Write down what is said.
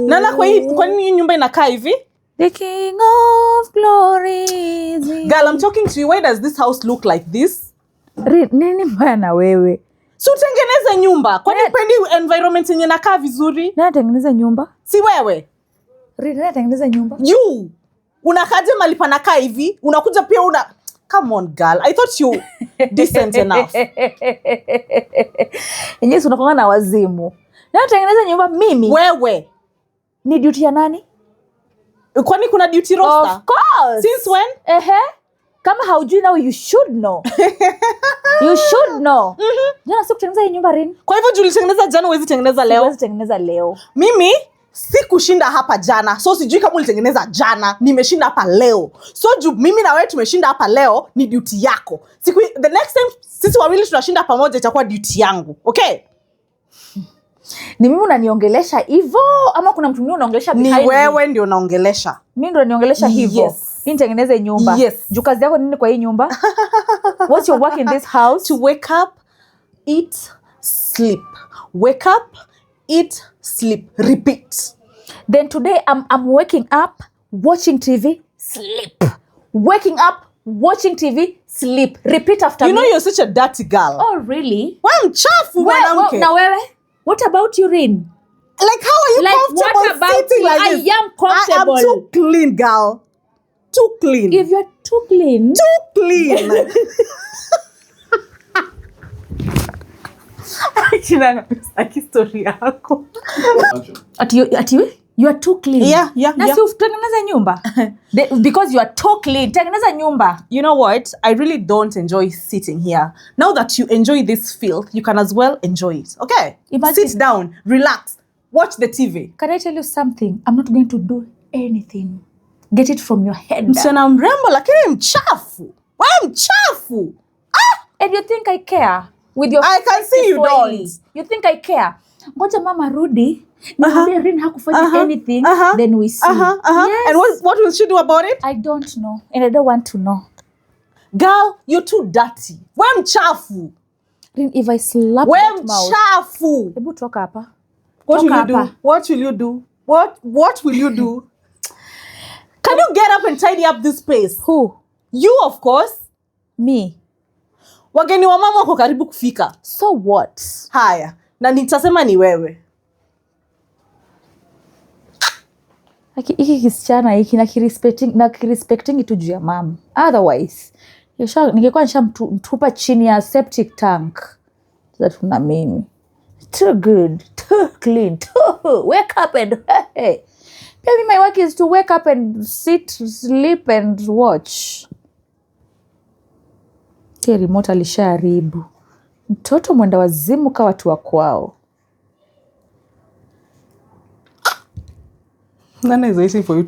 Nana, kwa nini nyumba inakaa hivi? The King of Glory. Girl, I'm talking to you. Why does this house look like this? Nini mbaya na wewe? Si utengeneze nyumba. Kwani upendi environment yenye inakaa vizuri? Nani atengeneza nyumba? Si wewe. Nani atengeneza nyumba? You. Unakaje mahali panakaa hivi? Unakuja pia Come on, girl. I thought you decent enough. Yesu unakuwa na wazimu. Nani atengeneza nyumba? Mimi. Wewe. Ni duty ya nani? Kwani kuna duty roster? Of course. Since when? Kama haujui now, you should know. You should know. Jana siku tengeneza hii nyumba Rin. Kwa hivyo ulitengeneza jana, huwezi tengeneza leo? Huwezi tengeneza leo. Mimi sikushinda hapa jana. So sijui kama ulitengeneza jana. Nimeshinda hapa leo. So mimi na wewe tumeshinda hapa leo, ni duty yako. The next time sisi wawili tunashinda pamoja itakuwa duty yangu. Okay? Ni mimi unaniongelesha hivyo ama kuna mtu mwingine unaongelesha behind? Ni wewe ndio unaongelesha. Mimi ndio niongelesha hivyo. Yes. Mimi nitengeneze nyumba. Yes. Juu kazi yako nini kwa hii nyumba? What's your work in this house? To wake up, eat, sleep. Wake up, eat, sleep. Repeat. Then today I'm waking up, watching TV, sleep. Waking up, watching TV, sleep. Repeat after me. You know you're such a dirty girl. Oh, really? Wewe mchafu mwanamke. Na wewe? What about you, Rin? Like, how are you comfortable what about sitting you? like this? I am comfortable. I am too clean, girl. Too clean. If you're too clean. Too clean. Aki story yako. Ati you are too clean. Yeah. Na si utengeneza nyumba. Because you are too clean. Tengeneza nyumba. You know what? I really don't enjoy sitting here. Now that you enjoy this filth, you can as well enjoy it. Okay? Sit down, relax, watch the TV. Can I tell you something? I'm not going to do anything. Get it from your head. Msichana mrembo lakini mchafu. Wewe mchafu. And you think I care? With your I can see you don't. You think I care? Ngoja mama rudi. Niambie Rin hakufanya anything. Then we see. Yes. And what will she do about it? I don't know. And I don't want to know. Girl, you're too dirty. Wewe mchafu. Rin, if I slap that mouth. Mchafu. Hebu toka hapa. What will you do? What will you do? What will you do? Can you get up and tidy up this place? Who? You, of course. Me. Wageni wa mama wako karibu kufika. So what? Haya. Na nitasema ni wewe. Hiki kisichana hiki na kirespecting itu juu ya mama. Otherwise, ningekuwa nishamtupa chini ya septic tank. Sasa tuna mimi. Too good, too clean, too wake up and hey. Maybe my work is to wake up and sit, sleep and watch. Tia remote alishaharibu. Mtoto mwenda wazimu kwa watu wa kwao. Nana is waiting for you.